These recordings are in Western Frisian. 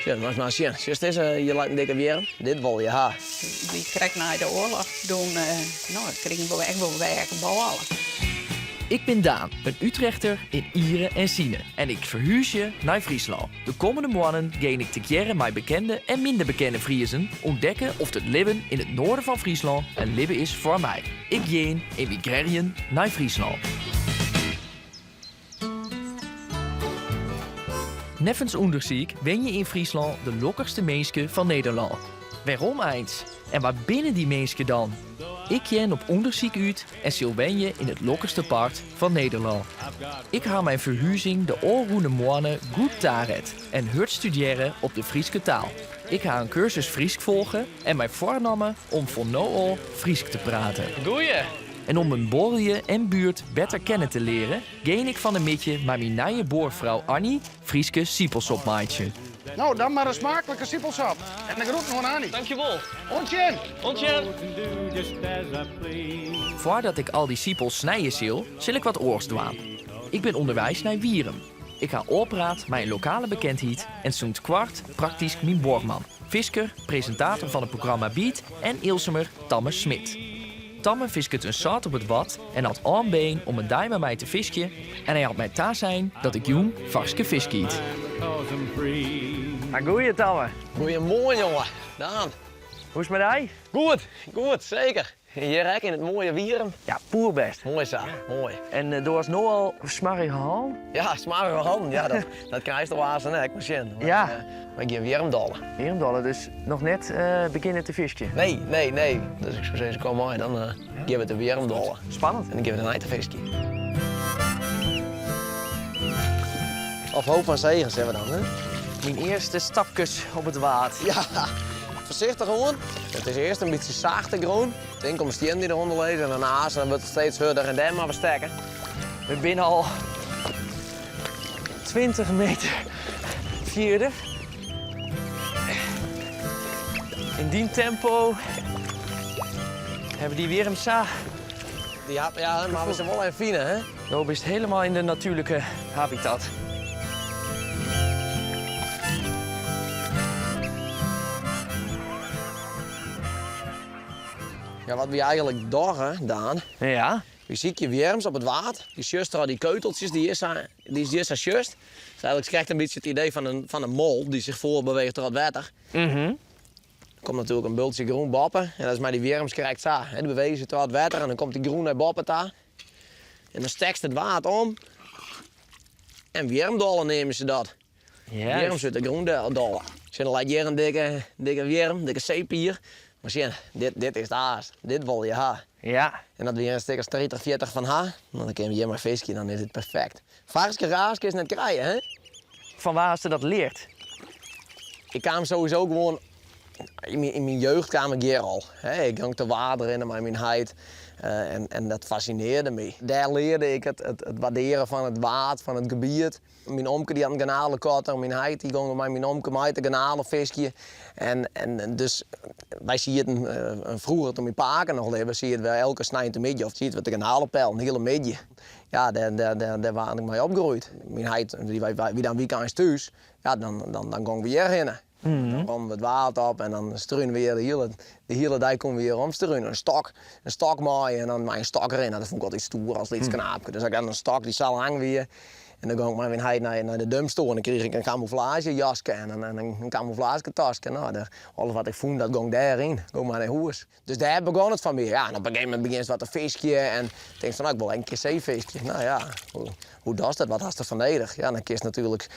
Sjoch, moatst mar sjen. Sjochst dizze, hjir leit in dikke wjirm. Dit wol je ha. Wie krekt nei de oarloch, doe no, krigen we ek wol weake bôle. Ik bin Daan, in Utrechter yn iere en sine en ik ferhúzje nei Fryslân. De kommende moannen gean ik tegearre mei bekende en minder bekende Friezen ûntdekke oft it libben yn it noarden fan Fryslân in libben is foar my. Ik gean emigrearjen nei Fryslân. Neffens ûndersyk wenje yn Fryslân de lokkichste minsken fan Nederlân. Wêrom eins? En wa binne dy minsken dan? Ik gean op ûndersyk út en sil wenje yn it lokkichste part fan Nederlân. Ik ha myn ferhuzing de ôfrûne moanne goed taret en hurd studearre op de Fryske taal. Ik ha in kursus Frysk folge en my foarnommen om fan no ôf Frysk te praten. Goeie! En om myn buorlju en buert better kennen te learen, gean ik fan 'e middei mei myn nije buorfrou Annie Fryske sipelsop meitsjen. No, dan mar in smaaklike sipelsop. En de groeten oan Annie. Dankjewol. Oant sjen! Oant sjen! Foardat ik al dy sipels snije sil, sil ik wat oars dwaan. Ik bin ûnderweis nei Wierum. Ik ha ôfpraat mei in lokale bekendheid en sûnt koart praktysk myn buorman, fisker, presintator fan it programma Byt en Ealsumer Tamme Smit. Tamme fisket in soad op it Wad en hat oanbean om in dei mei my te fiskjen en hy hat my tasein dat ik jûn farske fisk yt. Goeie Tamme. Goeiemoarn jonge. Daan. Hoe is it mei dy? Goed, goed, seker. Hjir ek yn it moaie Wierum. Ja, poerbêst. Moai sa, moai. En do hast no al smarrige hannen? Ja, smarrige hannen, ja, dat, dat krijst al aanst ek, mar sjen. Ja. Wy gean wjirmdolle. Wjirmdolle, dus noch net begjinne te fiskjen? Nee, nee, nee. Dus ik soe sizze, kom mei, dan gean we te wjirmdolle. Spannend. En dan gean we dêrnei te fiskjen. Of hoop en zegen, sizze we dan, hè? Myn earste stapkes op it Waad. Ja. Foarsichtich oan. It is earst in bytsje sachte grûn. Tink om stiennen dy't derûnder lizze en dan aanst dan wurdt it steeds hurder en dêr moatte we stekke. We binne al 20 meter fierder. Yn dyn tempo hawwe dy wjirms sa. Ja, ja, mar we se wol even fine, hè? No bist hielendal yn de natuerlike habitat. Ja, wat wy eigenlik dogge, Daan. Ja. Wy sykje wjirms op it Waad. Dy sjochst troch dy keuteltsjes dy hjir sa, dy hjir sa sjochst. Dus eigenlik krijst in bytsje it idee fan in, fan in mol dy't sich foarbeweecht troch it wetter. Mm Der komt natuerlik in bultsje grûn boppe en dat is mei dy wjirms krekt sa. Dy bewege se troch it wetter en dan komt dy grûn nei boppe ta. En dan stekst it waad om. En wjirmdolle neame se dat. Wjirms út de grûn dolle. Sjen, der leit hjir in dikke, dikke wjirm, dikke seepier. Mar sjen, dit, dit is it aas. Dit wol je ha. Ja. En as we hjir in stik as 30, 40 fan ha, dan kinne we hjir mei fiskje, dan is it perfekt. Farsker aas kinst net krije, hè? Fan wa hast dat leard? Ik kaam sowieso gewoan yn myn jeugd kaam ik hjir al. Ik gong te waadrinnen mei myn heit en, en dat fascinearde my. Dêr learde ik it, it, it waardearjen fan it waad, fan it gebiet. Myn omke dy hat in garnalekotter, myn heit dy gong mei myn omke mei te garnalefiskjen. En, en dus wy sieten froeger toen myn pake noch libbe, sieten we elke sneintemiddei of sieten we te garnalepellen, de hiele middei. Ja, dêr, dêr, dêr, dêr waard ik mei opgroeid. Myn heit, dy wie dan wykeins thús, ja, dan, dan, dan gongen we hjir hinne. Dan rûnen we it waad op en dan strunen we hjir de hiele, de hiele dei koenen we hjir omstrunen. In stok, in stok mei en dan mei in stok rinne. Dat fûn ik altyd stoer as lyts knaapke. Dus ik had in stok dy't sa lang wie. En dan gong ik mei myn heit nei, nei de dumpstoer en dan krige ik in kamûflaazjejaske en in, in kamûflaazjetaske. No, dêr, alles wat ik fûn, dat gong dêryn. Gong mei nei hûs. Dus dêr begûn it foar my. Ja, en op in gegeven momint begjinst wat te fiskjen en tinkst fan, no, ik wol ek in kear seefiskje. No ja, hoe, hoe dochst dat? Wat hast derfoar nedich? Ja, dan kinst natuerlik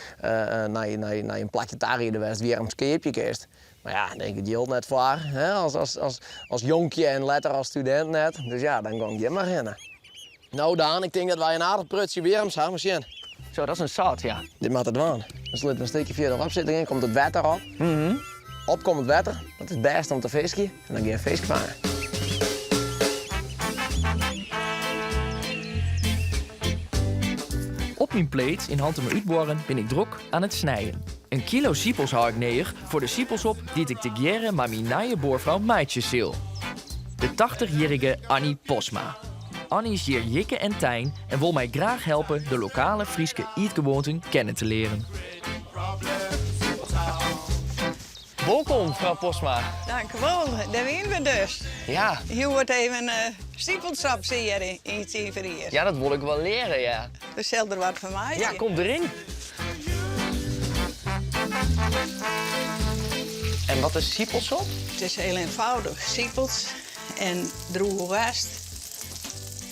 nei, nei, nei in plakje ta ride wêr'tst wjirms keapje kinst. Mar ja, dêr hie ik it jild net foar, hè, as, as, as, as jonkje en letter as studint net. Dus ja, dan gong ik hjir mar hinne. No Daan, ik tink dat wy in aardich prutsje wjirms ha, mar sjen. Zo, dat is in soad, ja. Dit moat it dwaan. Dus lit we in stikje fierderop sitten gean, komt it wetter op. Opkommend wetter, dat is bêst om te fiskjen. En dan gean je fisk fangen. Op myn pleats yn Hantumerútbuorren bin ik drok oan it snijen. In kilo sipels hou ik nedich foar de sipelsop dy't ik tegearre mei myn nije buorfrou meitsje sil. De tachtichjierrige Annie Postma. Annie is hjir jikke en tein en wol my graach helpe de lokale Fryske ytgewoanten kennen te learen. Wolkom, frou Postma. Dank u wol, dêr wiene we dus. Ja. Hjoed even sipelsop searje yn it Tsienferjier. Ja, dat wol ik wol leare, ja. We sille der wat fan meitsje. Ja, kom deryn. En wat is sipelsop? It is hiel eenfâldich. Sipels en drûge woarst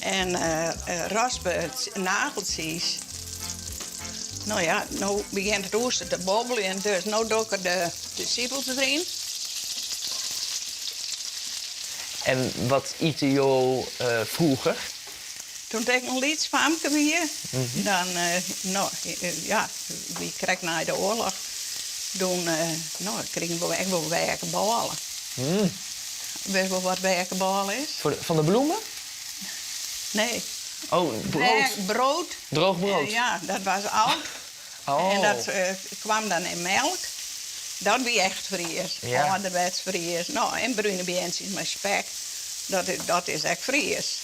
en raspe nageltsiis. No ja, no begjint it oerste te bobbeljen, dus no doch ik er de sipels deryn. En wat ite jo froeger? Toen ik in lyts famke wie, dan, no ja, wie krekt nei de oarloch, doe, no, krigen we ek wol weake bôle. Witst wol wat weake bôle is? Fan de bloemen? Nee. Oh, brood. Brood. Droog brood. Ja, dat was âld. Oh. En dat kwam dan yn melk. Dat wie echt Fries. Ja. Âlderwets Fries. No, en brune beantsjes mei spek. Dat, dat is ek Fries.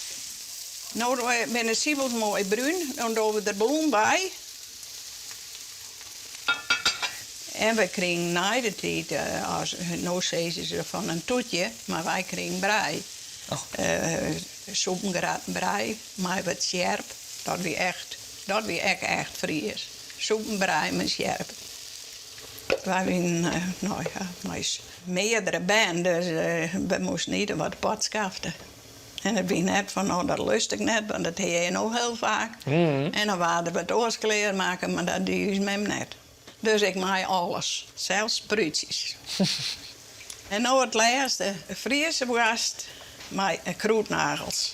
No binne de sipels moai brún. Dan dogge we der blom by. En we krigen nei de tiid, as, no sizze se fan in toetje, mar wy krigen brij. Oh. Soepengratten brij mei wat sjerp. Dat wie echt, dat wie ek echt Fries. Soepenbrij mei sjerp. Wy wienen, no ja, mei meardere bern, dus we moasten ite wat de pot skafte. En it wie net fan, no dat lust ik net, want dat hear je no hiel faak. En dan waard der wat oars klearmakke, mar dat die ús mem net. Dus ik mei alles, sels sprútsjes. En no it lêste, Friese woarst mei krûdnagels.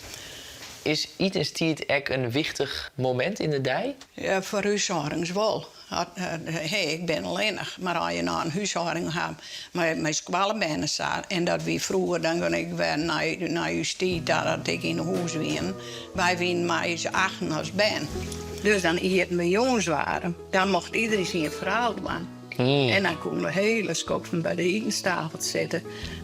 Is itenstiid ek in wichtich momint yn de dei? Ja, foar húshâldings wol. Ik bin allinnich, mar as je no in húshâlding ha mei skoallebern en sa, en dat wie froeger, dan gean ik wer nei ús tiid ta dat ik yn 'e hûs wienen. Wy wienen mei ús achten as bern. Dus dan ieten we jûns waarm. Dan mocht iedereen syn ferhaal dwaan. En dan koenen we hiele skoften by de itenstafel sitte,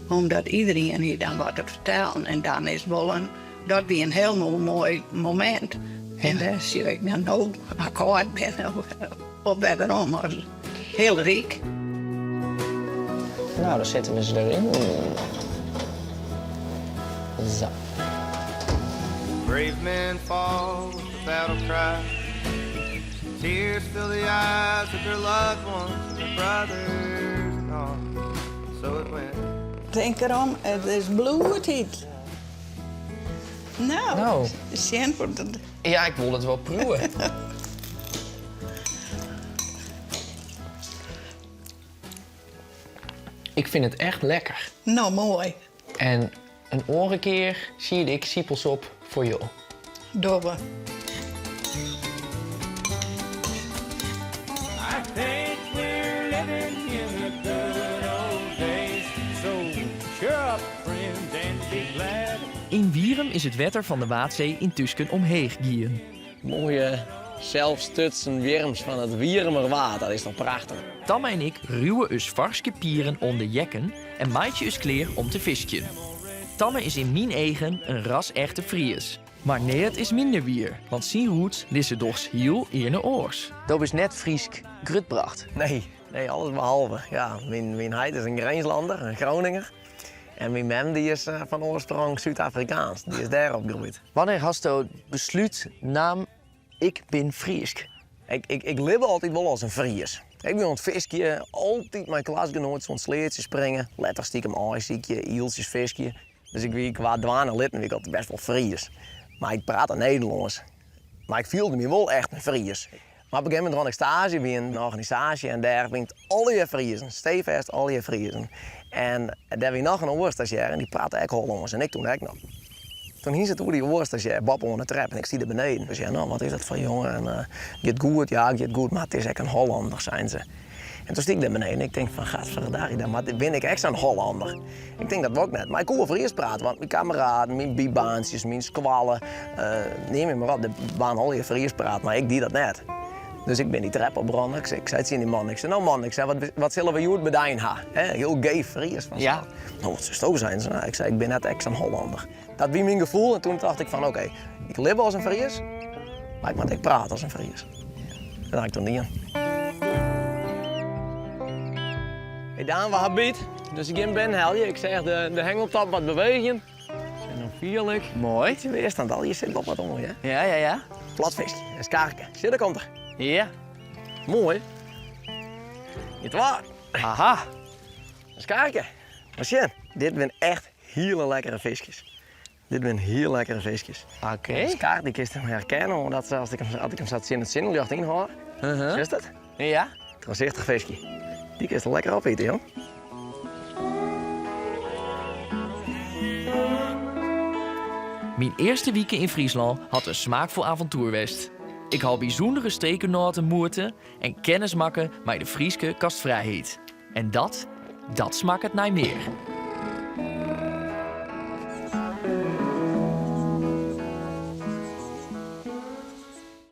omdat iedereen hie dan wat te fertellen. En dan is wol in, dat wie in hiel moai momint. En dêr sjoch ik dan no, as ik âld bin, op wer werom as hiel ryk. Nou, dan setten we se deryn. Sa. Brave men fall with the battle cry. Tears fill the eyes of their loved ones and their brothers in arms. So it went. Tink derom, it is bloedhyt. Nou, Nou. sjen foar dat. Ja, ik wol it wol proeven. Ik fyn it echt lekker. No, moai. En in oare kear sied ik sipelsop foar jo. Dogge we. I think we're living in the good old days. So cheer up, friends, and be glad. Yn Wierum is it wetter fan de Waadsee yntusken omheech gien. Moaie selfstutsen wjirms fan it Wierumerwaad, dat is toch prachtich. Tamme en ik ruwe ús farske pieren oan de jekken en meitsje ús klear om te fiskjen. Tamme is yn myn eagen in ras-echte Fries. Mar neat is minder wier, want syn roots lizze dochs hiel earne oars. Do bist net Frysk grutbrocht. Nee, nee, alles behalve. Ja, myn heit is in Grinslander, in Groninger. En myn mem dy is fan oarsprong Súd-Afrikaans, dy is dêr opgroeid. Wannear hasto beslút naam ik bin Frysk? Ik, ik, ik libbe altyd wol as in Fries. Ik wie oan it fiskjen, altyd mei klasgenoatsjes oan it sleatsje springen, letter stikem aaisykje, ieltsjes fiskje. Dus ik wie kwa dwaan en litten wie ik altyd best wol Fries. Mar ik prate Nederlânsk. Mar ik fielde my wol echt in Fries. Mar op in gegeven momint rûn ik staazje by in organisaasje en dêr wienen it allegear Friezen, steefêst allegear Friezen. En dêr wie noch in oare stazjêr en dy prate ek Hollânsk en ik toen ek noch. Toen hie se it oer dy oare stazjêr boppe oan de trep en ik stie der beneden. Dus ja, no, wat is dat foar jonge en uh, giet goed? Ja, giet goed, mar it is ek in Hollander, seinen se. En toen stie ik dêr beneden en ik tink fan, gadverdarrie, dan mar bin ik ek sa'n Hollander. Ik tink dat wol ik net, mar ik koe wol Fries prate, want myn kameraden, myn bybaantsjes, myn skoalle, uh, neam my mar op, der waarden allegear Fries praat, mar ik die dat net. Dus ik bin dy trep oprûn, ik, ik sei tsjin dy man, ik sei, no man, ik sei, wat, wat sille we hjoed bedein ha? Hè, hiel geef Fries fan Ja. No, wat silsto seinen se? Nou, ik sei, ik bin net ek sa'n Hollander. Dat wie myn gefoel en toen tocht ik fan, oké, ik libbe as in Fries, mar ik moat ek prate as in Fries. Dat ha ik toen dien. Hey Daan, we ha byt, dus ik gean binnenhelje. Ik seach de, de hengeltop wat bewegen. En dan fiel ik. Moai. Bytsje weerstand al, hjir sit wol wat oan, hè? Ja, ja, ja. Platfisk, in skaarke. Sjoch, dêr komt er. Ja. Moai. Ien, twa. Aha. In skaarke. Mar sjen, dit binne echt hiele lekkere fiskjes. Dit binne hiel lekkere fiskjes. Oké. De skaar dy kinst him herkenne, omdat as ik him, as ik him sa tsjin it sinneljocht ynhâld. Uh -huh. Sjochst it? Ja. Trochsichtich fiskje. Dy kinst lekker opite, jong. Myn earste wike yn Fryslân hat in smaakfol avontoer west. Ik ha bysûndere streekgenoaten moete en kennis makke mei de Fryske gastfrijheid. En dat, dat smakket nei mear.